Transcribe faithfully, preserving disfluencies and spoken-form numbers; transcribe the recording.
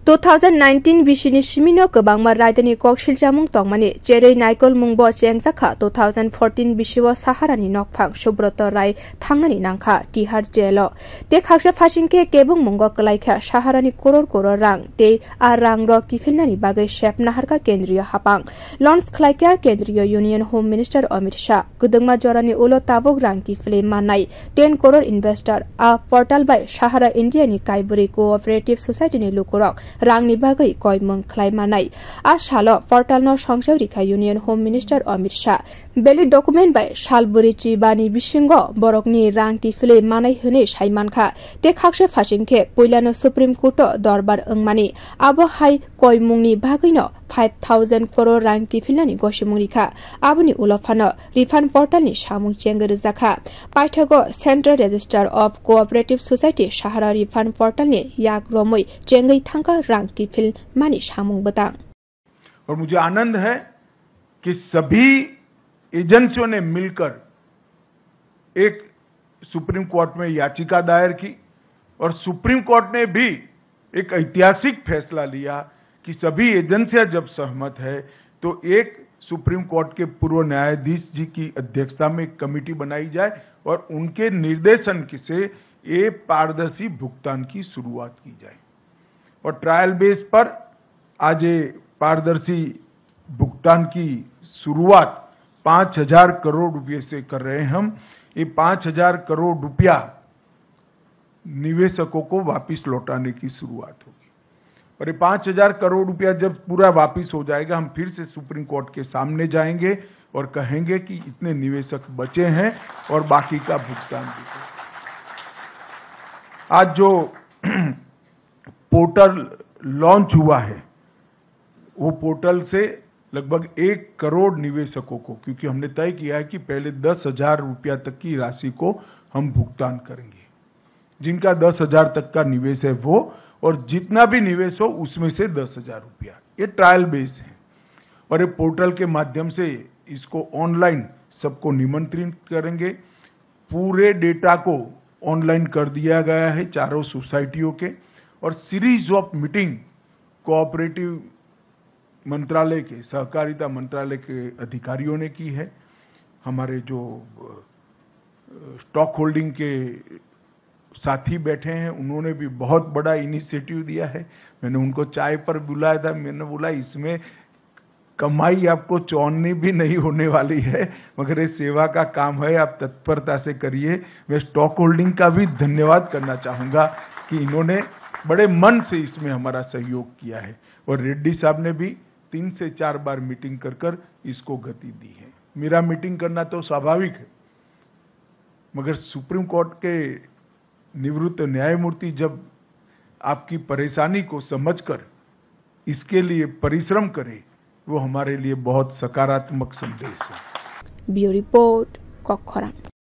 Two thousand nineteen bisini simino kwbangma raidani kok siljamung tongmani, cherwi naikolmungbo chengjakha. Two thousand fourteen bisio Saharani nokphang Subroto Rai thangnani nangkha Tihar jailo. Tei khaksa phasingkhe kebengmungo kwlaikha Saharani koror koror rang, tei a rangrok kiphilnani bagwi sep naharkha kendriyo hapang. Launch khlaikha kendriyo Union Home Minister Amit Shah. Kwdwngma jorani ulo tabuk rang kiphilwi mannai ten koror investor. A portal bai Sahara India ni Kaibwrwi Cooperative Society ni lukurok rangni bagwi koimung khlai mannai. A salo portal no songchai rikha Union Home Minister Amit Shah. Belai document bai sal bwrwi chibani bisingo borokni rang kiphilwi manai hwnwi sai mankha. Tei khaksa phasing khe puilano Supreme Court o dorbar wngmani. Abo hai koimungni bagwino five thousand koror rang kiphilnani gosimung rikha. Aboni ulo phano refund portal ni samung chengwi rwjakha. Paithago Central Register of Cooperative Society Sahara refund portal ni yak romwi chengwi thangkha rang kiphil mani samung bwtang. और मुझे आनंद है कि सभी एजेंसियों ने मिलकर एक supreme court में याचिका दायर की और सुप्रीम कोर्ट ने भी एक ऐतिहासिक फैसला लिया कि सभी एजेंसियां जब सहमत है तो एक सुप्रीम कोर्ट के पूर्व न्यायाधीश जी की अध्यक्षता में एक कमेटी बनाई जाए और उनके निर्देशन से ये पारदर्शी भुगतान की शुरुआत की जाए। और ट्रायल बेस पर आज ये पारदर्शी भुगतान की शुरुआत पाँच हज़ार करोड़ रुपए से कर रहे हैं हम। ये पाँच हज़ार करोड़ रुपया निवेशकों को वापस लौटाने की शुरुआत होगी। और ये पाँच हज़ार करोड़ रुपया जब पूरा वापस हो जाएगा, हम फिर से सुप्रीम कोर्ट के सामने जाएंगे और कहेंगे कि इतने निवेशक बचे हैं और बाकी का भुगतान दीजिए। आज जो पोर्टल लॉन्च हुआ है, वो पोर्टल से लगभग एक करोड़ निवेशकों को, क्योंकि हमने तय किया है कि पहले दस हज़ार रुपया तक की राशि को हम भुगतान करेंगे। जिनका दस हज़ार तक का निवेश है वो, और जितना भी निवेश हो उसमें से दस हज़ार रुपया, ये ट्रायल बेस है। और ये पोर्टल के माध्यम से इसको ऑनलाइन सबको निमंत्रित करेंगे। पूरे डेटा को ऑनलाइन कर दिया गया है चारों सोसाइटियों के, और सीरीज ऑफ मीटिंग कोऑपरेटिव मंत्रालय के, सहकारिता मंत्रालय के अधिकारियों ने की है। हमारे जो स्टॉक होल्डिंग के साथी बैठे हैं, उन्होंने भी बहुत बड़ा इनिशिएटिव दिया है। मैंने उनको चाय पर बुलाया था, मैंने बोला इसमें कमाई आपको चौनी भी नहीं होने वाली है, मगर ये सेवा का काम है, आप तत्परता से करिए। मैं स्टॉक होल्डिंग का भी धन्यवाद करना चाहूँगा कि इन्होंने बड़े मन से इसमें हमारा सहयोग किया है। और रेड्डी साहब ने भी तीन से चार बार मीटिंग कर कर इसको गति दी है। मेरा मीटिंग करना तो स्वाभाविक है, मगर सुप्रीम कोर्ट के निवृत्त न्यायमूर्ति जब आपकी परेशानी को समझकर इसके लिए परिश्रम करें, वो हमारे लिए बहुत सकारात्मक संदेश है। Bureau Report, Kokkhorang.